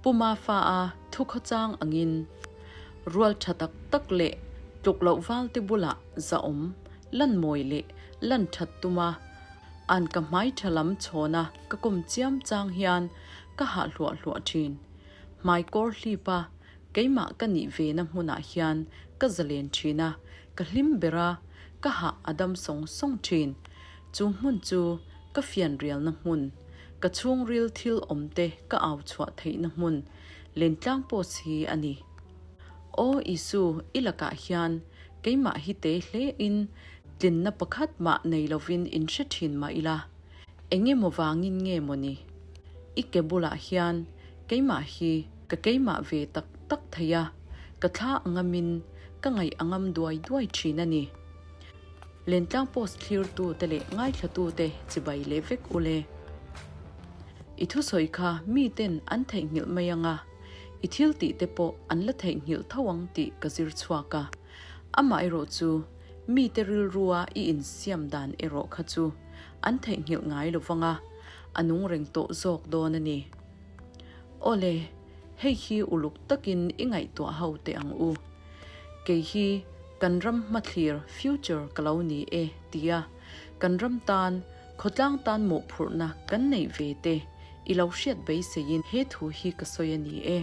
Pu Mafa-a thukhawchang angin rual tha tak tak leh tluk loh valte bulah zahawm, lan mawi leh lan that tuma an ka hmai tha lam chhawna ka kawm chiam chang hian ka hah hluah hluah thin. Hmai kawr hlipa keimah ka nih ve na hmunah hian ka zalen thin a, ka hlim ber a, ka hah a dam sawng sawng thin. Chu hmun chu ka fianrialna hmun, ka chhungril thil awmte ka au chhuah theihna hmun lentlang post hi a ni. Aw Isu, i lakah hian keimah hi te hlein tlinna pakhat mah nei lovin in hre thin mah ila, eng emaw vangin nge maw ni? I ke bulah hian keimah hi ka keimah ve tak tak thei a, ka thla a ngamin ka ngaih a ngam duai duai thin a ni. Lentlang post thlirtute leh ngaithlatute chibai leh vek u le. I thusawi kha miten an theihnghilh mai ang a, i thil tih te pawh an la theihnghilh tho ang tih ka zir chhuak a. Amaherawh chu, mite rilrua i insiam dan erawh kha chu an theihnghilh ngai lo vang a, a nung reng tawh zawk dawn a ni. Awle, hei hi uluk takin i ngaihtuah ho teh ang u. Kei hi kan ram hmathlir, future, ka lo ni e, tia kan ram tan, khawtlang tan mawhphurhna kan neih ve te i lo hriat beiseiin he thu hi ka sawi a ni e.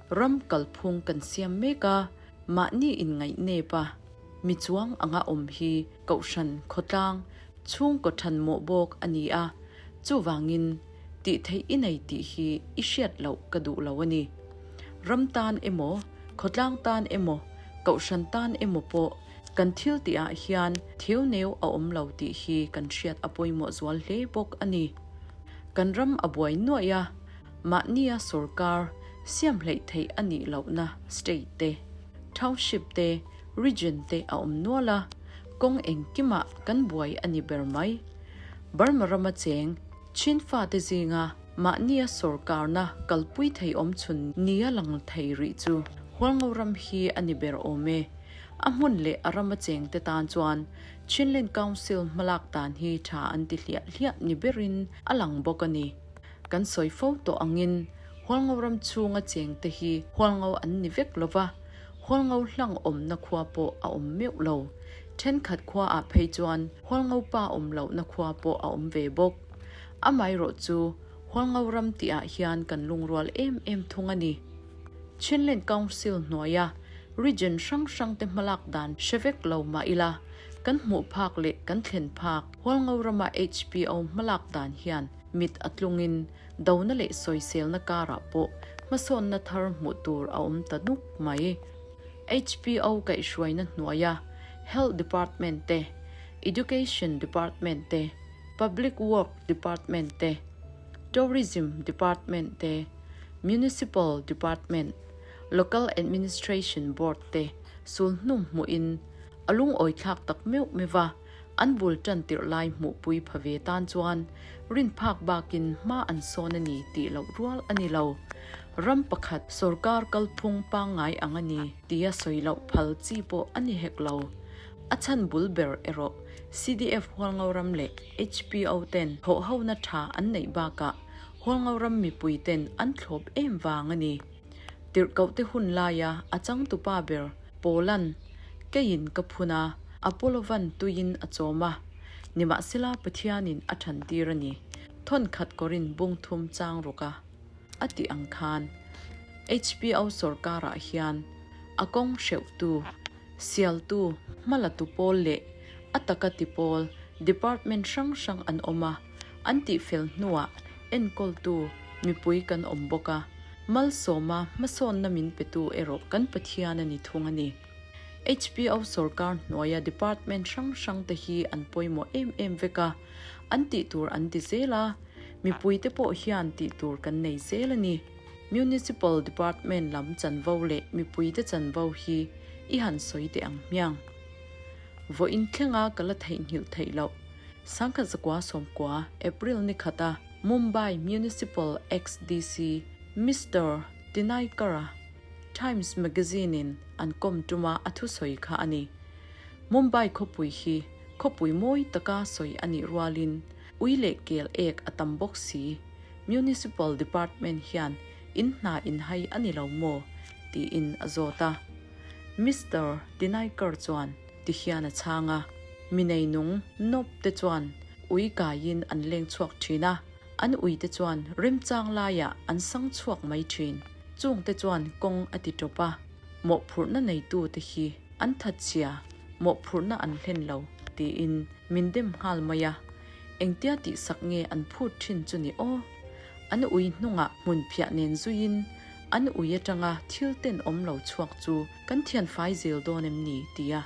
Ram kalphung kan siam mek a, mahni inngaih nep a, mi chuang anga awm hi kohhran, khawtlang, chhungkaw than mawh bawk a ni a, chuvangin tih theih i nei tih hi i hriat loh ka duh lo a ni. Ram tan emaw, khawtlang tan emaw, kohhran tan emaw pawh kan thil tih ah hian theu neu a awm lo tih hi kan hriat a pawimawh zual hle bawk a ni. Kan ram a buai nuaih a, mahnia sorkar siam hleih theih a nih lohna state te, township te, region te a awm nual a, kawng engkimah kan buai a ni ber mai. Burma rama cheng Chin fate zinga mahnia sorkarna kalpui thei awm chhun nia lang thei rih chu Hualngo ram hi a ni ber awm e. A hmun leh a rama chengte tan chuan Chinland Council hmalak dan hi tha an ti hliah hliah ni berin a lang bawk a ni. Kan sawi fo tawh angin Hualngo ram chhunga chengte hi Hualngo an ni vek lova, Hualngo hlang awmna khua pawh a awm meuh lo. Thenkhat khuaah phei chuan Hualngo pa awm lohna khua pawh a awm ve bawk. Amaherawh chu Hualngo ram tihah hian kan lungrual em em thung a ni. Chinland Council hnuaia region hrang hrangte hmalak dan hre vek lo mah ila, kan hmuh phak leh kan thlen phak Hualngo rama HPO hmalak dan hian mit a tlungin dona leh sawiselna karah pawh hmasawnna thar hmuh tur a awm ta nuk mai. HPO kaihhruaina hnuaia Health Department te, Education Department te, Public Work Department te, Tourism Department te, Municipal Department, Local Administration Board te sul hnum hmuhin a lungawi thlak tak meuh meuh va, an bul tan tirh lai hmuhpui pha ve tan chuan rin phak bakin hma an sawn a ni tih loh rual a ni lo. Ram pakhat sorkar kalphung pangngai ang a ni tia sawi loh phal chi pawh a ni hek lo. A chhan bul ber erawh CDF Hualngoram leh HPO ten thawhhona tha an neih bakah Hualngoram mipui ten an thlawp em vang a ni. Tirhkohte hun laia a changtupa ber Paula'n keiin ka phun a, Apollova'n tuiin a chawm a, nimahsela Pathianin a thantir a ni, thawnkhat kawrin bung thum chang rawk a a tih ang khan HPO sawrkarah hian a kawng hreuhtu, sialtu, hmalatu pawl leh a taka ti pawl department hrang hrang an awm a, an tihfel hnuah enkawltu mipui kan awm bawk a. Malsawma hmasawnna min petu erawh kan Pathian a ni thung a ni. HPO sawrkar hnuaia department hrang hrang te hi an pawimawh em em vek a, an tih tur an ti zel a, mipuite pawh hian tih tur kan nei zel a ni. Municipal department lam chanvo leh mipuite chanvo hi i han sawi teh ang hmiang. Vawiin thlenga ka la theihnghilh theih loh Sangkhat zakua sawmkua April ni khata Mumbai Municipal ex-DC Mister Tinaikara Times Magazine-in an kawm tuma a thusawi kha a ni. Mumbai khawpui hi khawpui mawi taka sawi a nih rualin ui leh kel ek a tam bawk si. Municipal Department hian. In hna in hai a ni lo maw? tiin a zawt a. Mister Tinaikar chuan ti hian a chhang a, Mi neinung nawp te chuan ui kaiin an leng chhuak thin a, an ui te chuan remchang laiah an sang chhuak mai thin. Chung te chuan kawng a ti tawp a, mawhphurhna neitu te hi an thatchhia, mawhphurhna an hlen lo tiin min dem nghal mai a, engtia tihsak nge an phut thin chu ni aw? An ui hnungah hmun phiah nen zuiin an ui atanga thil tenawm lo chhuak chu kan thianfai zel dawn em ni tia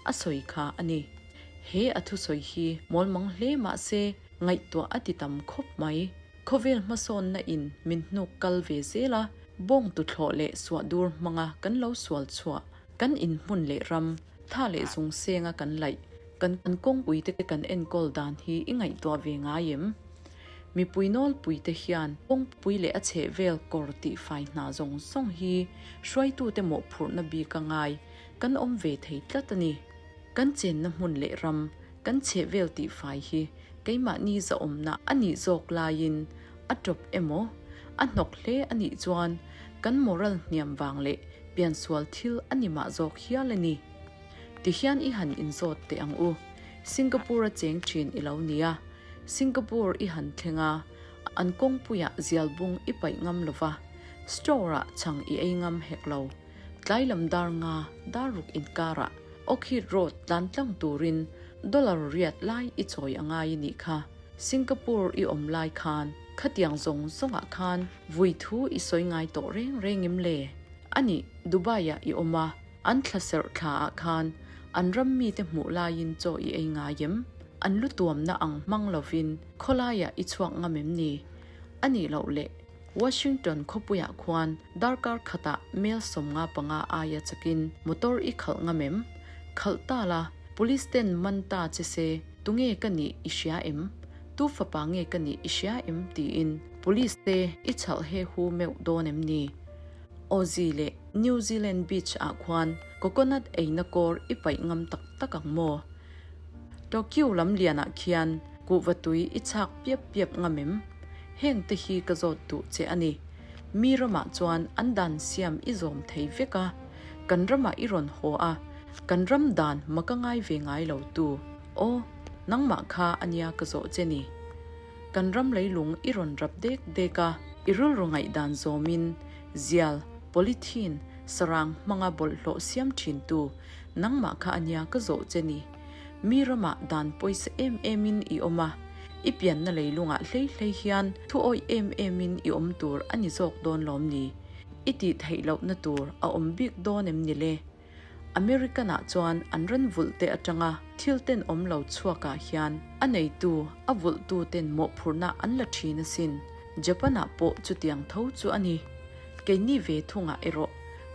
a sawi kha a ni. He a thusawi hi mawlmang hle mah se ngaihtuah a ti tam khawp mai. Khawvel hmasawnna in min hnuk kal ve zel a, bawng tuthlawh leh suahdur hmanga kan lo sual chhuah, kan inhmun leh ram, tha leh zung senga kan laih, kan kawngpui te kan enkawl dan hi i ngaihtuah ve ngai em? Mipui nawlpuite hian kawngpui leh a chhehvel kawr tihfai hna zawng zawng hi hruaitute mawhphurhna bik a ngai kan awm ve thei tlat a ni. Kan chenna hmun leh ram kan chhehvel tihfai hi keimahni zahawmna a nih zawk laiin a tawp emaw a hnawk hle a nih chuan kan moral hniam vang leh piansual thil a ni mah zawk hial a ni. Tihian i han inzawt teh ang u. Singapore a cheng thin i lo nia. Singapore i han thleng a, an kawngpuiah zial bung i paih ngam lo va, store-ah chhang i ei ngam hek lo. Tlai lam dar nga, dar ruk inkarah Orchid Road tlan tlang turin dollar riat lai i chawi a ngai a nih kha. Singapore i awm lai khan khatiang zawng zawngah khan vui thu i sawi ngai tawh reng reng em le? A nih, Dubai-ah i awm a, An thla serh thla ah khan an ram mite hmuh laiin chaw i ei ngai em? An lu tuamna ang hmang lovin khawlaiah i chhuak ngam em ni? A nih loh leh, Washington khawpuiah khuan darkar khatah mel 55 aia chakin motor i khalh ngam em? Khalh ta la, police ten man ta che se tunge ka nih i hria em? Tu fapa nge ka nih i hria em? tiin police te i chhalh he hu meuh dawn em ni? Aussie leh New Zealand beach ah khuan coconut eina kawr i paih ngam tak tak ang maw? Tokyo lam lian ah khian kuhva tui i chhak piap piap ngam em? Heng te hi ka zawt duh che a ni. Mi ramah chuan an dan siam i zawm thei vek a, kan ramah i rawn haw a, kan ram dan ma ka ngai ve ngai lo tu. Aw, nangmah kha a nia ka zawh che ni. Kan ram leilung i rawn rap dek dek a, i rilru ngaihdan zawmin zial, polythene, sarang hmanga bawlhhlawh siam thintu nangmah kha a nia ka zawh che ni. Mi ramah dan pawisa em emin i awm a, i pianna leilungah hlei hlei hian thu awih em emin i awm tur a ni zawk dawn lawm ni? I tih theih lohna tur a awm bik dawn em ni le? American-ah chuan an ran vulh te atanga thil ten awm lo chhuakah hian a neitu, a vulhtu ten mawhphurhna an la thin asin. Japan-ah pawh chutiang tho chu a ni. Keini ve thungah erawh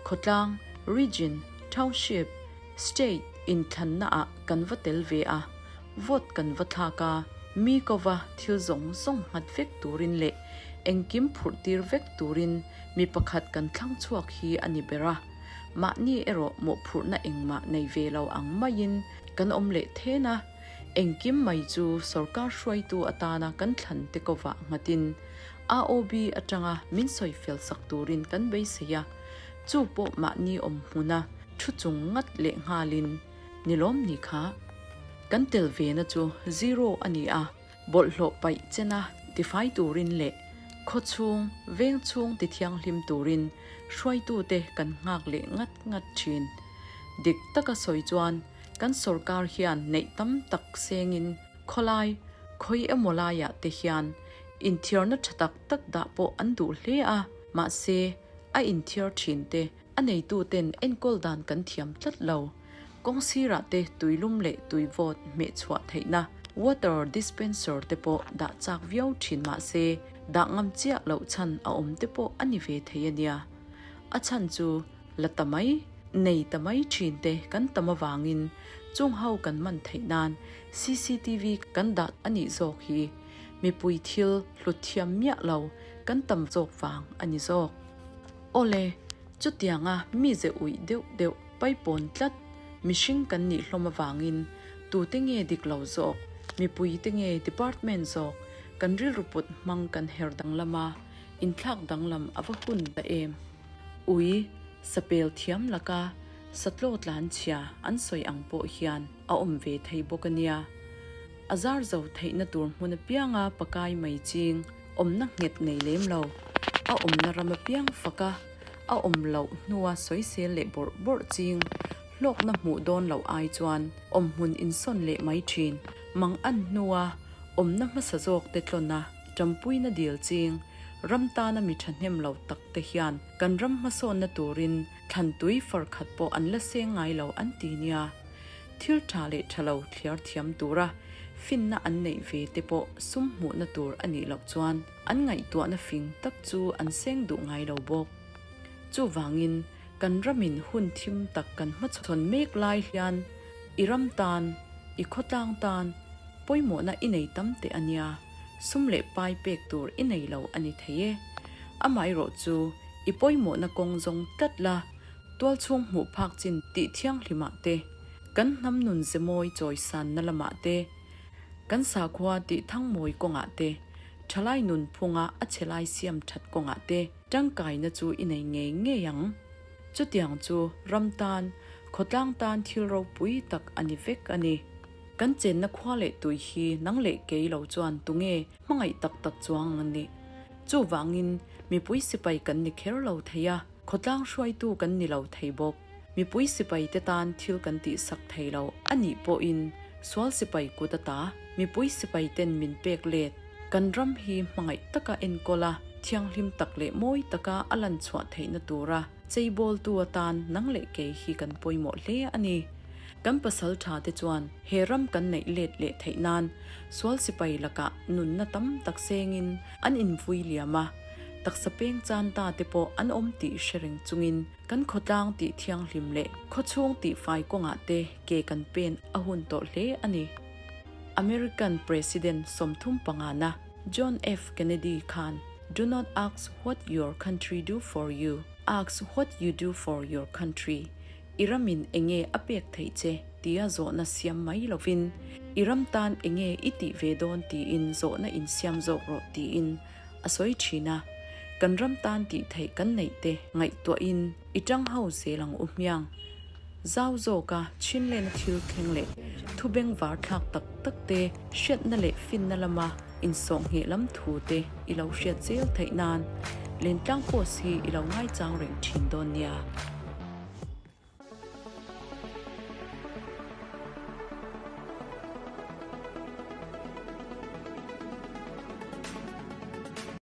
khawtlang, region, township, state inthlannaah kan va tel ve a, vote kan va thlak a, mi kova thil zawng zawng nghat vek turin leh engkim phurh tir vek turin mi pakhat kan thlang chhuak hi a ni ber a. Mahni erawh mawhphurhna engmah nei ve lo ang maiin kan awm leh then a, engkim mai chu sorkar hruaitu atana kan thlan te kovah nghatin AOB atanga min sawi fel sak turin kan beisei a, chu pawh mahni awm hmuna thu chung ngat leh nghalin ni lawm ni kha. Kan tel vena chu zero a ni a. Bawlhhlawh paih chena tifai turin leh khawchhung, vengchhung tithianghlim turin hruaitute kan nghak leh ngat ngat thin. Dik taka sawi chuan kan sorkar hian neih tam tak sengin khawlai, khawi emaw laiah te hian inthiarna tha tak tak dah pawh an duh hle a, mahse a inthiar thin te a neituten enkawl dan kan thiam tlat lo. Kawng sirah te tuilum leh tui vawt hmeh chhuah theihna water dispenser te pawh dah chak viau thin mah se dah ngam chiah loh chhan a awm te pawh a ni ve thei a nia. A chhan chu la ta mai, nei ta mai thin te kan tam avangin chung ho kan man theih nan cctv kan dah a nih zawk hi mipui thil hlut thiam miah lo kan tam zawk vang a ni zawk. Awle, chutianga mize uih deuh deuh Paipawn tlat, mihring kan nih hlawm avangin tute nge dik lo zawk, mipui te nge department zawk, kan rilru put hmang kan her danglam a, Inthlak danglam a va hun ta em? Ui, sapel thiam laka satlaw tlanchhia an sawi ang pawh hian a awm ve thei bawk a nia. A zar zo theihna tur hmun apianga pakai mai ching awmna nghet nei lem lo. A awmna ram apiang faka a awm loh hnua sawisel leh bawrh bawrh ching hlawkna hmuh dawn loh ai chuan awmhmun insawn leh mai thin. Mang an hnua awmna hmasa zawk te tlawn a tampuina dil ching ram tana mi thahnem lo tak te hian kan ram hmasawnna turin thlan tui far khat pawh an la seng ngai lo an ti nia. Thil tha leh tha lo thliar thiam tura finna an neih ve te pawh sum hmuhna tur a nih loh chuan an ngaihtuahna fing tak chu an seng duh ngai lo bawk. Chuvangin kan ramin hun thim tak kan hmachhawn mek lai hian i ram tan, i khawtlang tan pawimawhna i nei tam teh a nia, sum leh pai pek tur i nei lo a ni thei e. Amaherawh chu i pawimawhna kawng zawng tlat la, Tualchhung hmuh phak chin tih thianghlimah te, kan hnam nun ze mawi chawisanna lamah te, kan sakhua tih thangmawi kawngah te, thalai nun phunga a chhe lai siam that kawngah te tangkaina chu i nei ngei ngei ang. Chutiang chu ram tan, khawtlang tan thil ropui tak a ni vek a ni. Kan chenna khua leh tui hi nang leh kei lo chuan tunge hmangaih tak tak chuang ang ni. Chuvangin mipui sipai kan ni kher lo thei a. Khawtlang hruaitu kan ni lo thei bawk. Mipui sipai te tan thil kan tihsak thei lo a nih pawhin sual sipai kut ata mipui sipai ten min pek let. Kan ram hi hmangaih taka enkawl a, thianghlim tak leh mawi taka a lan chhuah theihna tura cheibawltu atan nang leh kei hi kan pawimawh hle a ni. Kan pasal tha te chuan he ram kan neih let leh theih nan sual sipai lakah nunna tam tak sengin an invui liam a. Taksa peng chan ta te pawh an awm tih hre reng chungin kan khawtlang tih thianghlim leh khawchhung tih fai kawngah te ke kan pen a hun tawh hle a ni. American President 35 na John F. Kennedy khan Do not ask what your country do for you, ask what you do for your country, I ramin enge a pek theih che tia zawhna siam mai lovin i ram tan enge i tih ve dawn tiin zawhna insiam zawk rawh tiin a sawi thin a, kan ram tan tih theih kan neih te ngaihtuahin i tang ho zel ang u hmiang. Zau zawka chinlena thil thleng leh thu bengvar thlak tak tak te hriatna leh finna lama insawhngheh lam thu te i lo hriat zel theih nan Lentlang Post hi i lo ngaichang reng thin dawn nia.